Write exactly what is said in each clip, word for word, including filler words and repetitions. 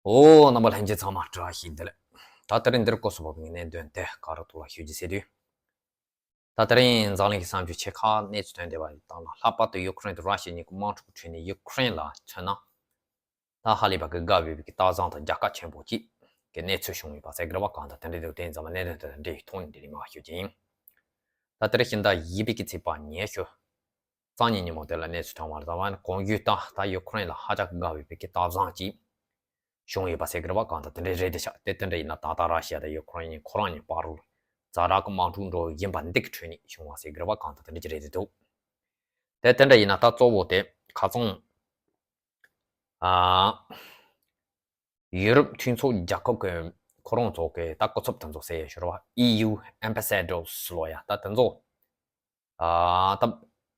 ཨོ། རྣམ་པ་ལྷན་རྒྱས་ཚང་མ་བཀྲ་ཤིས་བདེ་ལེགས། ད་དེ་རིང་འདིར་སྐོར་སུ་བབས་པའི་གནད་དོན་དེ་ག་རུ་ཐུག་ལ་ཞུ་རྒྱུ་ཟེར་དུས། ད་དེ་རིང་འཛམ་གླིང་གི་བསམ་ཚུལ་ཆེ་ཁག་གནས་ཚུལ་ཐོན་བསྡད་པ་ཡི་སྟེང་ལ། ལྷག་པར་དུ་ཡུ་ཀེ་རེན་དང་ར་ཤི་ཡ་གཉིས་ཀྱི་དམག་འཁྲུག་ཁྲོད་ནས་ཡུ་ཀེ་རེན་ལ་མཚོན་ན། ད་ཧ་ལས་པ་གི་དགའ་འོས་པའི་གི་སྟག་ཚང་དང་རྒྱལ་ཁ་ཆེན་པོ་གཅིག་གི་གནས་ཚུལ་བྱུང་ཡོད་པ་ཟེར་གི་རེད་པ། གང་ལྟར་དེ་འདྲའི་འདུག་དེ་འཛམ་གླིང་གནད་དོན་དེ་དང་འབྲེལ་བའི་ཐོག་ནས་འདི་རིང་མར་ཞུ་རྒྱུ་ཡིན། ད་དེ་རིང་ཕྱི་ཟླ་བཞི་པའི་གི་ཚེས་པ་ཉི་ཤུ་རྩ་གཉིས་ཉིན་མོ་དེ་ལ་གནས་ཚུལ་ཐོན་པ་རེད། ད་བར་གོང་ཞུས་ལྟར་ད་ཡུ་ཀེ་རེན་ལ་ཧ་ཅང་གི་དགའ་འོས་པའི་གི་སྟག་ཚང་གཅིག་བྱུང་ཡོད་པ་ཟེར་གི་རེད་པ། གང་ལྟར་དེ་འདྲ་རེད་དེ་ཤག་དེ་དེ་འདྲ་ཡིན་ན་ད་ལྟ་ར་ཤི་ཡ་དང་ཡུ་ཀེ་རེན་གཉིས་ཁོ་རང་གཉིས་བར་དུ་ཛ་དྲག་གི་དམག་འཁྲུག་འགྲོ་བཞིན་པ་འདི་གི་ཁྲོད་ནས་བྱུང་བ་ཟེར་གི་རེད་པ། གང་ལྟར་དེ་འདྲ་ཅིག་རེད་དེ་འདུག་དེ་དེ་འདྲ་ཡིན་ན་ད་གཙོ་བོ་དེ་ཁ་སང་ཨ་ཡུ་རོབ་མཐུན་ཚོགས་རྒྱལ་ཁབ་ཀྱི་ཁོ་རང་ཚོ་གི་ད་སྐུ་ཚབ་དེ་ཚོ་ཟེར་ཡ་ཞོར་བ་ཨི་ཡུ་ཨེམ་བྷ་སེ་ཌར་ཟེར་ལོ་ཡ་ད་དེ་ཚོ། ཨ་ད་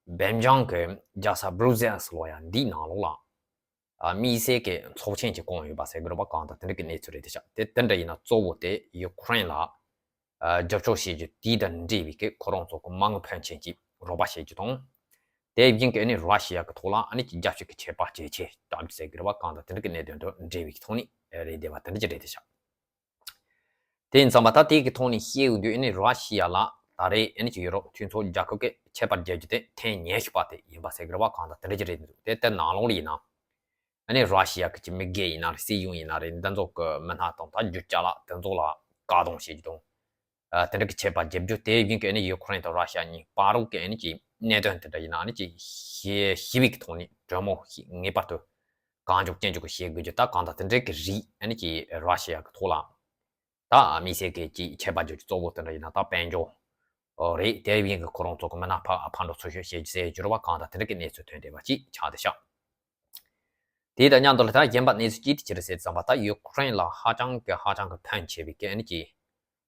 སྦེལ་ཇམ་གི་རྒྱལ་ས་སྦྲུ་སེལ་ཟེར་ལོ་ཡ་འདིའི་ནང་ལོགས་ལ། ཨ་དམིགས་བསལ་གྱི་ཚོགས་ཆེན་ཅིག་བསྐོངས་ཡོད་པ་ཟེར་གི་རེད་པ། གང་ལྟར་དེ་འདྲ་གི་གནས་ཚུལ་རེད་དེ་ཤག་དེ་དེ་འདྲ་ཡིན་ན་གཙོ་བོ་དེ་ཡུ་ཀེ་རེན་ལ་ཨ་རྒྱབ་སྐྱོར་བྱེད་རྒྱུ་དེ་དང་འབྲེལ་བའི་གི་ཁོ་རང་ཚོ་གི་མ་དངུལ་ཕོན་ཆེན་ཅིག་རོགས་པ་བྱེད་རྒྱུ་དང་། དེ་བཞིན་གི་ཨ་ནི་ར་ཤི་ཡ་གི་ཐོག་ལ་ཨ་ནི་ཅིག་རྒྱབ་སྐྱོར་གི་ཆད་པ་བཅད་ཆེད་བཏང་རྒྱུ་ཟེར་གི་རེད་པ། གང་ལྟར་དེ་འདྲ་གི་གནད་དོན་དང་འབྲེལ་བའི་གི་ཐོག་ནས་རེད་བསྡད་པ་དེ་འདྲ་ཅིག་རེད་དེ་ཤག་དེ་ཡིན་ཙང་མ་ད་དེ་གི་ཐོག་ནས་བཤད་ཡོང་དུས་ཨ་ནི་ར་ཤི་ཡ་ལ་ད་རེས་ཨ་ནི་ཅིག་ཡུ་རོབ་མཐུན་ཚོགས་རྒྱལ་ཁབ་ཀྱིས་ཆད་པ་བརྒྱབ་རྒྱུ་དེ་ཐེངས་ཉི་ཤུ་པ་དེ་ཡིན་པ་ཟེར་གི་རེད་པ། གང་ལྟར་དེ་འདྲ་ཅིག་རེད་འདུག་དེ་དེ་ནང་ལོགས་ལ་ཡིན་ན་ཨ་ནི་ར་ཤི་ཡ་གི་ཅིག་མི་སྒེར་ཡིན་ན་རེད། སྲིད་གཞུང་ཡིན་ན་རེད། འདི་ཚོ་གི་མི་སྣ་དང་ད་རྒྱུ་ཆ་ལ་དེ་ཚོ་ལ་བཀག་སྡོམ་བྱེད་རྒྱུ་དང་། ཨ་དེ་འདྲ་གི་ཆད་པ་བརྒྱབ་རྒྱུ། དེ་བཞིན་གི་ཨ་ནི་ཡུ་ཀེ་རེན་དང་ར་ཤི་ཡ་གཉིས་བར་དུ་གི་ཨ་ནི་ཅིག་གནད་དོན་དེ་འདྲ་ཡིན་ན་ཨ་ནི་ཅིག་ཞི་ཞི་བའི་གི་ཐོག་ནས་གྲོས་མོལ་ཞིག་ངེས་པར་དུ་གང་མགྱོགས་ཅི་མགྱོགས་བྱེད་དགོས་རྒྱུ། ད་གང་ལྟར་དེ་འདྲའི་གི་རིགས་ཨ་ནི་ཅིག་ར་ཤི་ཡ་གི་ཐོག་ལ་ད་དམིགས་བསལ་གྱི་ཅིག་ཆད་པ་བརྒྱབ་རྒྱུ་གཙོ་བོ་དེ་འདྲ་ཡིན་ན་ད་དཔལ་འབྱོར་རེད། དེ་བཞིན་གི་ཁོ་རང་ཚོ་གི་མི་སྣ་ཕར་ཕར་འགྲོ་ཚུར་ཤོག་བྱེད་རྒྱུ་ཟེར་རྒྱུ་རེད་པ། གང་ལྟར་དེ་འདྲ་གི་གནས་ཚུལ་ཐོན་བསྡད་པ་ཅིག་ཆགས་བསྡད་ཤག་དེ་དང་མཉམ་དུ་ལ་ད་གཞན་པ་གནས་ཚུལ་གཅིག་དེ་ཅི་རེད་ཟེར་ཙམ་པ། ད་ཡུ་ཀེ་རེན་ལ་ཧ་ཅང་གི་ཧ་ཅང་གི་ཕན་ཆེ་བའི་གི་ཨ་ནི་ཅིག་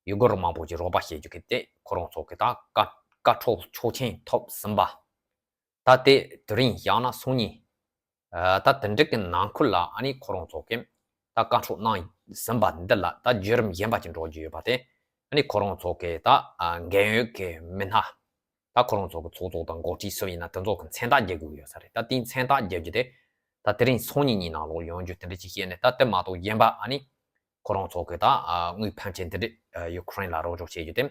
ཡུ་གུར་མང་པོ་ཅིག་རོགས་པ་བྱེད་རྒྱུ་གི་དེ་ཁོ་རང་ཚོ་གི་ད་བཀའ་བཀའ་ཁྲོལ་ཆོག་མཆན་ཐོབ་ཟིན་པ། ད་དེ་དེ་རིང་ཡང་ན་སང་ཉིན། ཨ་ད་དེ་འདྲ་གི་ནང་ཁུལ་ལ་ཨ་ནི་ཁོ་རང་ཚོ་གི་ད་བཀའ་འཁྲོལ་གནང་ཟིན་པ་འདི་ལ་ད་བརྒྱུད་རིམ་གཞན་པ་ཅིག་འགྲོ་རྒྱུ་ཡོད་པ་དེ། ཨ་ནི་ཁོ་རང་ཚོ་གི་ད་ཨ་འགན་ཡོད་གི་མི་སྣ། ད་ཁོ་རང་ཚོ་གི་ཚོགས་གཙོ་དང་འགོ་ཁྲིད་སུ་ཡིན་ན་དེ་ཚོ་གི་མཚན་རྟགས་རྒྱག་དགོས་ཡོད་ས་རེད། ད་དེའི་མཚན་རྟགས་རྒྱག་རྒྱུ་དེ་ད་དེ་རིང་སང་ཉིན་གཉིས་ནང་ལོགས་ཡོང་རྒྱུ་དེ་འདྲ་ཅིག་བཤད་ནས། ད་དེ་མ་གཏོགས་གཞན་པ་ཨ་ནི་ཁོ་རང་ཚོ་གི་ད་ཨ་དངུལ་ཕོན་ཆེན་དེ་འདྲ་ཨ་ཡུ་ཀེ་རེན་ལ་རོགས་སྐྱོར་བྱེད་རྒྱུ་དེ།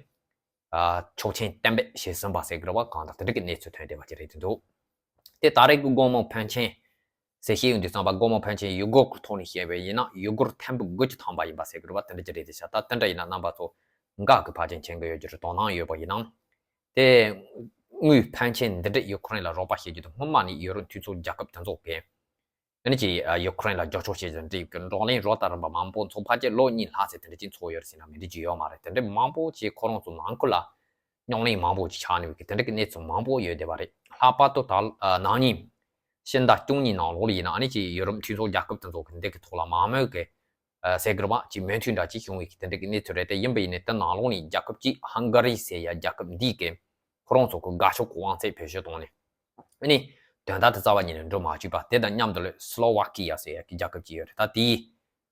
ཨ་ཆོག་མཆན་གཏན་འབེབས་བྱས་ཟིན་པ་ཟེར་གི་རེད་པ། གང་ལྟར་དེ་འདྲ་གི་གནས་ཚུལ་ཐོན་བསྡད་པ་ཅིག་རེད་དེ་འདུག་དེ་ད་རེས་ཀྱི་སྒོར་མོ་ཕོན་ཆེན་ཟེར་བཤད་ཡོང་དུས་ཙམ་པ། སྒོར་མོ་ཕོན་ཆེན་ཡུ་གུར་གྱི་ཐོག་ནས་བཤད་པ་ཡིན་ན་ཡུ་གུར་ཐེར་འབུམ་དགུ་བཅུ་ཐམ་པ་ཡིན་པ་ཟེར་གི་རེད་པ། དེ་འདྲ་ཅིག་རེད་དེ་ཤག་ད་དེ་འདྲ་ཡིན་ན་རྣམ་པ་ཚོ་དགའ་གི་ཕལ་ཆེར་མཁྱེན་གི་ཡོད་རྒྱུ་རེད། དོ་སྣང་ཡོད་པ་ཡིན་ན། དེ་དངུལ་ཕོན་ཆེན་འདི་འདྲ་ཡུ་ཀེ་རེན་ལ་རོགས་པ་བྱེད་རྒྱུ་དེ་སྔོན་མ་ནས་ཡུ་རོབ་མཐུན་ཚོགས་རྒྱལ་ཁབ་དེ་ཚོ་གིས་ཨ་ནི་ཅིག་ཨ་ཡུ་ཀེ་རེན་ལ་རྒྱབ་སྐྱོར་བྱེད་བཞིན་འདི་གི་བགྲོ་གླེང་རོ་ལྟར་རིམ་པ་མང་པོ་འཚོགས། ཕལ་ཆེར་ལོ་གཉིས་ལྷག་ཙམ་དེ་འདྲ་ཅིག་འཚོགས་ཡོད་རེད་ཟེར་ན་མི་འགྲིག་རྒྱུ་ཡོད་མ་རེད། དེ་འདྲ་མང་པོ་ཅིག་ཁོ་རང་ཚོ་ནང་ཁུལ་ལ་རྙོག་གླེང་མང་པོ་ཅིག་ཆགས་ནས་ཡོད་གི་དེ་འདྲ་གི་གནས་ཚུལ་མང་པོ་ཡོད་བསྡད་པ་རེད། ལྷག་པར་དུ་ད་ཨ་ན་ནིང་ཕྱི་ཟླ་བཅུ་གཉིས་ནང་ལོགས་ལ་ཡིན་ན་ཨ་ནི་ཅིག་ཡུ་རོབ་མཐུན་ཚོགས་རྒྱལ་ཁབ་དེ་ཚོ་གི་འདི་གི་ཐོག་ལ་མང་མོས་གི་ཨ་ཟེར་གི་རེད་པ། ཅིག་མོས་མཐུན་འདྲ་ཅིག་བྱུང་བའི་གི་དེ་འདྲ་གི་གནས་ཚུལ་རེད། དེ་ཡིན་པ་ཡིན་ནའི་དེ་ནང་ལོགས་ནས་རྒྱལ་ཁབ་ཅིག་ཧང་ག་རི་ཟེར་ཡ་རྒྱལ་ཁབ་འདི་གི་ཁོ་རང་ཚོ་གི་དགའ་ཕྱོགས་ཀྱི་དབང་ཚད་བེད་སྤྱོད་བཏང་ནས། ཨ་ནི་དོན་དག་དེ་རྩ་བ་ཉིད་ནས་འགྲོ་མ་བཅུག་པ། དེ་དང་མཉམ་དུ་ལ་སི་ལོ་ཝ་ཀི་ཡ་ཟེར་ཡ་གི་རྒྱལ་ཁབ་ཅིག་ཡོད་རེད། ད་དེའི་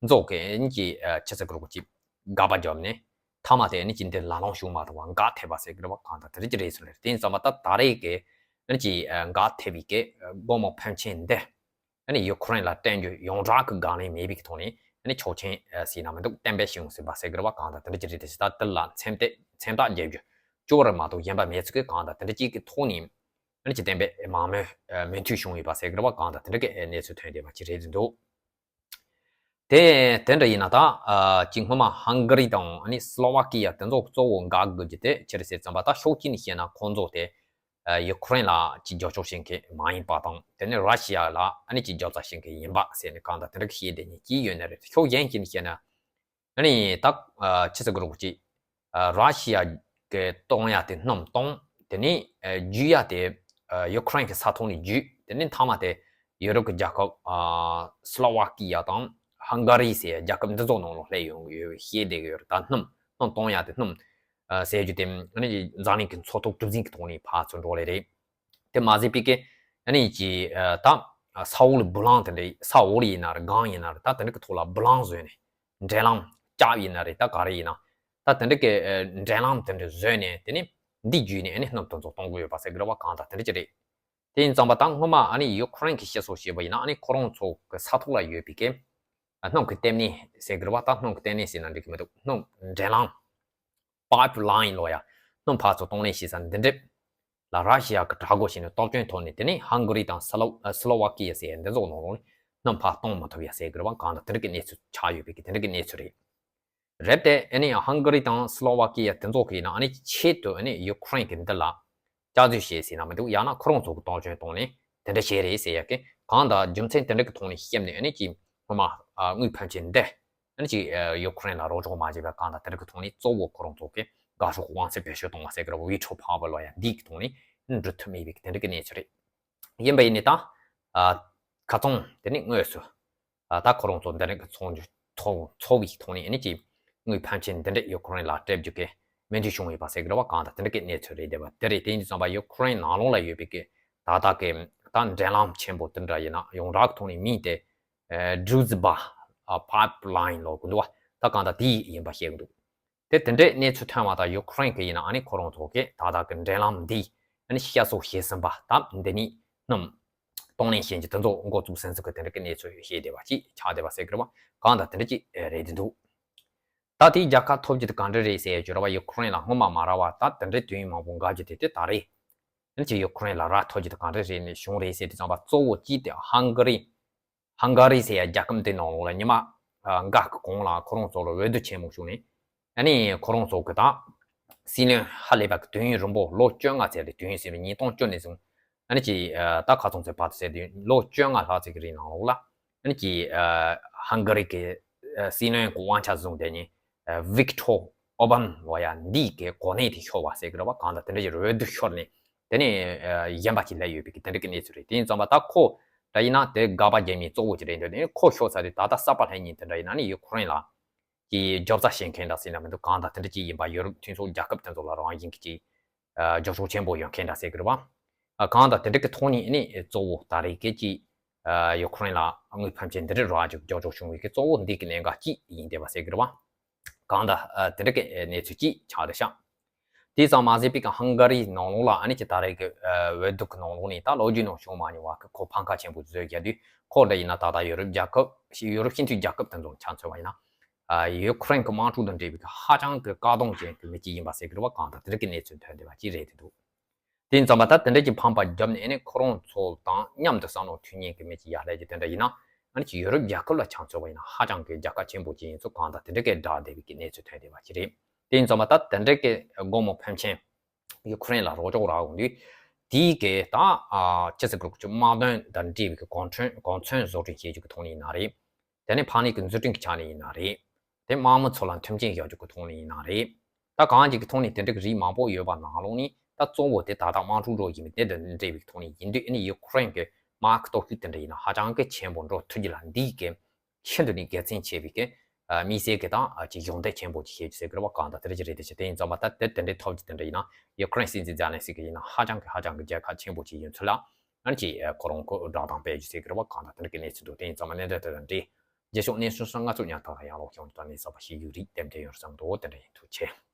ཚོགས་ཀྱི་ཨ་ནི་ཅིག་ཨ་ཆི་ཟེར་གི་རེད་པ། ཅིག་དགག་པ་བརྒྱབ་ནས་མཐའ་མ་དེ་ཨ་ནི་ཅིག་འདི་ལ་ལོང་བྱུང་མ་ཐུབ་པ་འགག་ཐེབས་པ་ཟེར་གི་རེད་པ། གང་ལྟར་དེ་འདྲ་ཅིག་རེད་ཟེར་ལེ། དེ་ཡིན་ཙང་མ་ད་ད་རེས་ཀྱི་ཨ་ནི་ཅིག་ཨ་འགག་ཐེབས་པའི་གི་ཨ་སྒོར་མོ་ཕོན་ཆེན་འདི་ཨ་ནི་ཡུ་ཀེ་རེན་ལ་སྤྲད་རྒྱུ་ཡོངས་གྲགས་ཀྱི་དགག་ལན་མེད་པའི་གི་ཐོག་ནས་ཨ་ནི་ཆོག་མཆན་ཨ་ཟེར་ན་མི་འདུག་གཏན་འབེབས་བྱུང་ཟིན་པ་ཟེར་གི་རེད་པ། གང་ལྟར་དེ་འདྲ་ཅིག་རེད་དེ། ད་དེ་ལ་མཚན་རྟགས་མཚན་རྟགས་རྒྱབ་རྒྱུ་གཅིག་པོ་རེད་མ་གཏོགས་གཞན་པ་མེད་ཚུལ་གྱི་གང་ལྟར་དེ་འདྲ་ཅིག་གི་ཐོག་ནས་ཨ་ནི་ཅིག་གཏན་འབེབས་མང་མོས་ཨ་མོས་མཐུན་བྱུང་ཡོད་པ་ཟེར་གི་རེད་པ། གང་ལྟར་དེ་འདྲ་གི་ཨ་གནས་ཚུལ་ཐོན་བསྡད་པ་ཅིག་རེད་དེ་འདུག་དེ་དེ་འདྲ་ཡིན་ན་ད་ཨ་ཅིག་སྔོན་མ་ཧང་ག་རི་དང་ཨ་ནི་སི་ལོ་ཝ་ཀི་ཡ་དེ་ཚོ་གཙོ་བོ་འགག་དགོས་རྒྱུ་དེ་ཅི་རེད་ཟེར་ཙམ་པ། ད་ཕྱོགས་གཅིག་ནས་བཤད་ན་ཁོང་ཚོ་དེ་ཨ་ཡུ་ཀེ་རེན་ལ་ཅིག་རྒྱབ་སྐྱོར་བྱེད་མཁན་མ་ཡིན་པ་དང་། དེ་ནས་ར་ཤི་ཡ་ལ་ཨ་ནི་ཅིག་རྒྱབ་རྩ་བྱེད་མཁན་ཡིན་པ་ཟེར་ནས་གང་ལྟར་དེ་འདྲ་གི་བཤད་བསྡད་མཁན་ཅིག་ཡོད་ནི་རེད། ཕྱོགས་གཞན་ཞིག་ནས་བཤད་ན་ཨ་ནི་ད་ཨ་ཅི་ཟེར་གི་རེད་པ། ཅིག་ཨ་ར་ཤི་ཡ་གི་གཏོང་ཡ་དེ་སྣུམ་གཏོང་། དེ་ནས་ཨ་བརྒྱུད་ཡ་དེ་ཨ་ཡུ་ཀེ་རེན་གི་ས་ཐོག་ནས་བརྒྱུད། དེ་ནས་མཐའ་མ་དེ་ཡུ་རོབ་ཀྱི་རྒྱལ་ཁབ་ཨ་སི་ལོ་ཝ་ཀི་ཡ་དང་ཧང་ག་རི་ཟེར་རྒྱལ་ཁབ་འདི་ཚོ་ནང་ལ་སླེབས་ཡོང་གི་ཡོད་བཤད་བསྡད་གི་ཡོད་རེད། ད་སྣུམ་སྣུམ་གཏོང་ཡ་དེ་སྣུམ་ཨ་ཟེར་རྒྱུ་དེ་ཨ་ནི་འཛམ་གླིང་གི་མཚོ་ཐོག་གྲུ་གཟིངས་ཀྱི་ཐོག་ནས་ཕར་ཚུར་འགྲོ་ལེ་རེད། དེ་མ་ཟད་པའི་གི་ཨ་ནི་ཅིག་ཨ་ད་ས་འོག་ལ་བུ་ལོན་དེ་འདྲ། ས་འོག་ལ་ཡིན་ན་རེད། སྒང་ཡིན་ན་རེད། ད་དེ་འདྲ་གི་ཐོག་ལ་བུ་ལོན་བཟོས་ནས། འབྲེལ་ལམ་རྒྱབ་ཡིན་ན་རེད། ད་ག་རེ་ཡིན་ན་ད་དེ་འདྲ་གི་ཨ་འབྲེལ་ལམ་དེ་འདྲ་བཟོས་ནས། དེ་ནས་འདི་བརྒྱུད་ནས་ཨ་ནི་སྣུམ་དེ་ཚོ་གཏོང་གི་ཡོད་པ་ཟེར་གི་རེད་པ། གང་ལྟར་དེ་འདྲ་ཅིག་རེད། དེ་ཡིན་ཙང་མ་ད་སྔོན་མ་ཨ་ནི་ཡུ་ཀེ་རེན་གྱི་སྤྱི་ཚོགས་ཞེས་པ་ཡིན་ན་ཨ་ནི་ཁོ་རང་ཚོ་གི་ས་ཐོག་ལ་ཡོད་པའི་གི་ སྣུམ་གྱི་ལྟེ་གནས་ཟེར་གི་རེད་བ། ད་སྣུམ་གྱི་ལྟེ་གནས་ཟེར་ན་འགྲིག་གི་མི་འདུག་སྣུམ་འདྲེན་ལམ། པའིབ་ལའིན་ལོ་ཡ། སྣུམ་ཕར་ཚུར་གཏོང་ལེན་བྱེད་ས་འདི་འདྲས་ལ་ར་ཤི་ཡ་གི་དྲག་རྒོལ་བྱས་ནས་སྟོབས་ཆེན་ཐོག་ནས། དེ་ནས་ཧང་ག་རི་དང་སི་ལོ་སི་ལོ་ཝ་ཀི་ཡ་ཟེར་ཡ་འདི་ཚོ་ནང་ལོགས་ནས་སྣུམ་ཕར་གཏོང་མི་ཐུབ་ཡ་ཟེར་གི་རེད་བ། གང་ལྟར་དེ་འདྲ་གི་གནས་ཚུལ་ཆགས་ཡོད་པའི་གི་དེ་འདྲ་གི་གནས་ཚུལ་རེད། རེད་དེ། ཨ་ནི་ཧང་ག་རི་དང་སི་ལོ་ཝ་ཀི་ཡ་དེ་ཚོ་གི་ཡིན་ན། ཨ་ནི་ཆེད་དུ་ཨ་ནི་ཡུ་ཁུ་རེན་གི་འདི་ལ་སྐྱག་རྫུན་བཤད་ཟེར་ན་མི་འདུག་ཡང་ན་ཁོ་རང་ཚོ་གི་སྟོབས་ཆེན་གཏོང་ནས་དེ་འདྲ་བྱས་རེད་ཟེར་ཡ་གི། གང་ལྟར་རྒྱུ་མཚན་དེ་འདྲ་གི་ཐོག་ནས་བཤད་ནས། ཨ་ནི་ཅིག་སྔོན་མ་ཨ་དངུལ་ཕོན་ཆེན་འདི་ཨ་ནི་ཅིག་ཨ་ཡུ་ཁུ་རེན་ལ་རོགས་ཕྱོགས་མ་བྱས་པའི། གང་ལྟར་དེ་འདྲ་གི་ཐོག་ནས་གཙོ་བོ་ཁོ་རང་ཚོ་གི་དགའ་ཕྱོགས་དབང་ཚད་བེད་སྤྱོད་གཏོང་བ་ཟེར་གི་རེད་བ། བི་ཊོ་པ་ཝར་ལོ་ཡ་འདི་གི་ཐོག་ནས་འགྲུབ་ཐུབ་མེད་པའི་དེ་འདྲ་གི་གནས་ཚུལ་རེད། ཡིན་པ་ཡིན་ནས་ད། ཨ་ཁ་ཚོང་དེ་ནི་དངོས་སུ། ཨ་ད་ཁོ་རང་ཚོ་འདི་འདྲ་གི་ཚོང་རྒྱུ་ཚོ་ཚོ་བའི་ཐོག་ནས། ཨ་ནི་ཅིག་དངུལ་ཕོན་ཆེན་འདི་འདྲ་ཡུ་ཁུ་རེན་ལ་སྤྲད་རྒྱུ་གི་སྨན་བཅོས་བྱུང་ཡོད་པ་ཟེར་གི་རེད་བ། གང་ལྟར་དེ་འདྲ་གི་གནས་ཚུལ་རེད་བསྡད་པ་དེ་རེད། དེ་ཡིན་དུས་ཙམ་པ་ཡུ་ཁུ་རེན་ནང་ལོགས་ལ་ཡོད་པའི་གི་ད་ལྟ་གི་ད་འདྲེན་ལམ་ཆེན་པོ་དེ་འདྲ་ཡིན་ན། ཡོངས་གྲགས་ཐོག་ནས་མིང་དེ་ཨ་ཌུ་ཛི་བྷ་ཨ་པའིབ་ལའིན་ལབ་གི་འདུག་བ། ད་གང་ལྟར་དེ་ཡིན་པ་བཤད་གི་འདུག་དེ་དེ་འདྲའི་གནས་ཚུལ་ཐོན་པ་དང་། ཡུ་ཁུ་རེན་གི་ཡིན་ན་ཨ་ནི་ཁོ་རང་ཚོ་གི་ད་ལྟ་གི་འདྲེན་ལམ་འདི་ཨ་ནི་བཤད་སྲོལ་བྱས་ཟིན་པ་དང་། འདི་ནས་སྣུམ་གཏོང་ལེན་བྱེད་རྒྱུ་དེ་ཚོ་འགོ་བཙུགས་ཟིན་ཟིན་གི་དེ་འདྲ་གི་གནས་ཚུལ་བཤད་བསྡད་པ་ཅིག་ཆགས་བསྡད་པ་ཟེར་གི་རེད་བ། གང་ལྟར་དེ་འདྲ་ཅིག་རེད་འདུག་ད་དེའི་རྒྱལ་ཁ་ཐོབ་རྒྱུ་དེ་ག་འདྲ་རེད་ཟེར་ཡ་བྱས་པ། ཡུ་ཁུ་རེན་ལ་སྔོན་མ་མ་ར་བ་ད་དེ་འདྲའི་དུས་ཡུན་མང་པོ་འགོར་རྒྱུ་དེ་དེ་ད་རེད། ཨ་ནི་ཅིག་ཡུ་ཁུ་རེན་ལ་རག་ཐུབ་རྒྱུ་དེ་ག་འདྲ་རེད་ནས་བྱུང་རེད་ཟེར་དུས་ཙམ་པ། གཙོ་བོ་གཅིག་དེ་ཧང་ག་རི། ཧང་ག་རི་ཟེར་ཡ་རྒྱལ་ཁབ་འདི་ནང་ལོགས་ལ་ཉི་མ་ཨ་འགའ་གི་གོང་ལ་ཁོ་རང་ཚོ་ལ་འོས་བསྡུ་ཆེན་མོ་བྱུང་ནས། ཨ་ནི་ཁོ་རང་ཚོ་གི་ད་སྲིད་བློན་ཧ་ལས་པ་གི་དུས་ཡུན་རིང་པོ་ལོ་བཅོ་ལྔ་ཙམ་རེད། དུས་ཡུན་ཟེར་བའི་ཉིས་སྟོང་བཅུ་ནས་བཟུང་ཨ་ནི་ཅིག་ཨ་ད་ཁ་ཚོང་ཚོའི་བར་དུ་ཟེར་དུས་ལོ་བཅོ་ལྔ་ལྷག་ཙམ་གི་རིང་ནང་ལོགས་ལ། ཨ་ནི་ཅིག་ཨ་ཧང་ག་རི་གི་ཨ་སྲིད་བློན་གི་དབང་ཆ་བཟུང་བསྡད་མཁན་ཨ་ཝིག་ཊོར་ཨོར་བན་ལབ་ཡ་འདི་གི་གོ་གནས་དེ་ཤོར་བ་ཟེར་གི་རེད་བ། གང་ལྟར་དེ་འདྲ་ཞིག་འོས་བསྡུ་ཤོར་ནས་དེ་ནས་ཨ་གཞན་པ་ཅིག་སླེབས་ཡོད་པའི་གི་དེ་འདྲ་གི་གནས་ཚུལ་རེད། དེ་ཡིན་ཙམ་པ་ད་ཁོ་འདྲ་ཡིན་ན་དེ་དགག་པ་རྒྱག་མཁན་གཙོ་བོ་ཅིག་རེད་འདུག་དེ་ནས་ཁོ་ཤོར་ཚར་དུས་ད་ལྟ་གསར་པ་སླེབས་མཁན་དེ་འདྲ་ཡིན་ན་ནི་ཡུ་ཁུ་རེན་ལ་གི་རྒྱབ་རྩ་བྱེད་མཁན་འདྲ་ཟེར་ན་མི་འདུག་གང་ལྟར་དེ་འདྲ་ཅིག་ཡིན་པ། ཡུ་རོབ་མཐུན་ཚོགས་རྒྱལ་ཁབ་དེ་ཚོ་ལ་རང་བཞིན་གྱི་ཅིག་ཨ་རྒྱབ་སྐྱོར་ཆེན་པོ་ཡོད་མཁན་འདྲ་ཟེར་གི་རེད་བ། ཨ་གང་ལྟར་དེ་འདྲ་གི་ཐོག་ནས་ནི་གཙོ་བོ་ད་རེས་ཀྱི་ཅིག་ཨ་ཡུ་ཁུ་རེན་ལ་དངུལ་ཕོན་ཆེན་འདི་འདྲ་རག་རྒྱུ་རྒྱབ་སྐྱོར་བྱུང་བའི་གི་གཙོ་བོ་འདི་གི་གནད་འགག་ཅིག་ཡིན་བསྡད་པ་ཟེར་གི་རེད་བ། གང་ལྟར་ཨ་དེ་འདྲ་གི་གནས་ཚུལ་ཅིག་ཆགས་བསྡད་ཤག་དེ་ཙམ་མ་ཟད་པའི་གི་ཧང་ག་རིའི་ནང་ལོགས་ལ་ཨ་ནི་ཅིག་ད་རེས་ཀྱི་ཨ་འོས་བསྡུ་གི་ནང་ལོགས་ནས་ད་ལོ་རྒྱུས་ནང་བྱུང་མ་མྱོང་བ་གི་ཁོ་ཕམ་ཁ་ཆེན་པོ་བཟོས་བསྡད་དུས། ཁོ་འདྲ་ཡིན་ན་ད་ལྟ་ཡུ་རོབ་རྒྱལ་ཁབ་ཡུ་རོབ་སྤྱི་འཐུས་རྒྱལ་ཁབ་དེ་ཚོ་ཆ་མཚོན་པ་ཡིན་ན། ཨ་ཡུ་ཁུ་རེན་གྱི་དམག་འཁྲུག་དང་འབྲེལ་བའི་གི་ཧ་ཅང་གི་བཀག་སྡོམ་ཅན་གྱི་མི་གཅིག་ཡིན་པ་ཟེར་གི་རེད་བ། གང་ལྟར་དེ་འདྲ་གི་གནས་ཚུལ་ཐོན་བསྡད་པ་ཅིག་རེད་འདུག་དེ་ཡིན་ཙང་མ་ད་དེ་འདྲ་གི་ཕམ་པ་བརྒྱབ་ནས་ཨ་ནི་ཁོ་རང་ཚོ་དང་མཉམ་དུ་བསམ་བློ་མཐུན་མཁན་གྱི་མི་གཅིག་ཡར་སླེབས་རྒྱུ་དེ་འདྲ་ཡིན་ན། ཨ་ནི་ཅིག་ཡུ་རོབ་རྒྱལ་ཁབ་ལ་ཆ་མཚོན་པ་ཡིན་ན་ཧ་ཅང་གི་རྒྱལ་ཁ་ཆེན་པོ་ཅིག་ཡིན་ཚུལ་གང་ལྟར་དེ་འདྲ་གི་བསྒྲགས་བསྡད་པའི་གི་གནས་ཚུལ་ཐོན་བསྡད་པ་ཅིག་རེད། དེ་ཡིན་ཙང་མ་ད་དེ་འདྲ་གི་སྒོར་མོ་ཕོན་ཆེན་ཡུ་ཁུ་རེན་ལ་རོགས་ཕྱོགས་རག་ཡོང་དུས། དེའི་གི་ད་ཨ་ཅི་ཟེར་དགོས་རེད། དམག་དོན་དང་འབྲེལ་བའི་གི་གོ་མཚོན་གོ་མཚོན་བཟོ་སྐྲུན་བྱེད་རྒྱུ་གི་ཐོག་ནས་ཡིན་ན་རེད། དེ་ནས་ཕར་ནས་གི་འཛུགས་སྐྲུན་གྱི་ཆ་ནས་ཡིན་ན་རེད། དེ་དམག་མི་ཚོ་ལ་མཐུན་རྐྱེན་སྦྱར་རྒྱུ་གི་ཐོག་ནས་ཡིན་ན་རེད། ད་གང་ཅིག་གི་ཐོག་ནས་དེ་འདྲ་གི་རིགས་མང་པོ་ཡོད་པ་ནང་ལོགས་ནས། ད་གཙོ་བོ་དེ་ད་ལྟ་དམག་འཁྲུག་འགྲོ་བཞིན་པའི་དེ་དང་འབྲེལ་བའི་ཐོག་ནས་ཡིན་དུས། ཨ་ནི་ཡུ་ཁུ་རེན་གི་དམག་གི་སྟོབས་ཤུགས་དེ་འདྲ་ཡིན་ན་ཧ་ཅང་གི་ཆེན་པོ་འགྲོ་ཐུབ་རྒྱུ་ལ་འདིའི་གི་ཤིན་ཏུ་ནས་དགེ་མཚན་ཆེ་བའི་གི་ཨ་དམིགས་བསལ་གི་ད་ཨ་ཅིག་གཞོགས་འདེགས་ཆེན་པོ་ཅིག་བྱེད་རྒྱུ་ཟེར་གི་རེད་བ། གང་ལྟར་དེ་འདྲ་ཅིག་རེད་དེ་ཆེ། དེ་ཡིན་ཙང་མ་ད་དེ་དེ་འདྲའི་ཐོབ་རྒྱུ་དེ་འདྲ་ཡིན་ན། ཡུ་ཁུ་རེན་སྲིད་འཛིན་ཛེ་ལན་སི་ཀི་ཡིན་ན་ཧ་ཅང་གི་ཧ་ཅང་གི་རྒྱལ་ཁ་ཆེན་པོ་ཅིག་ཡིན་ཚུལ་ལ། ཨ་ནི་ཅིག་ཨ་ཁོ་རང་ཁོ་བསྒྲགས་གཏམ་སྤེལ་རྒྱུ་ཟེར་གི་རེད་བ། གང་ལྟར་དེ་འདྲ་གི་གནས་ཚུལ་འདུག་དེ་ཡིན་ཙང་མ་གནད་དོན་དེ་དང་འབྲེལ། རྗེས་ཕྱོགས་གནས་ཚུལ་སྔ་ཚུད་ཉན་ཐོག་ལ་ཡང་ལོག་ཤོང་དང་ནས་གསར་པ་ཤེས་རྒྱུ་རིགས་ཏན་ཏན་ཡོང་བསམ་འདུག་དེ་འདྲ་ཡིན། ཐུགས་རྗེ་ཆེ།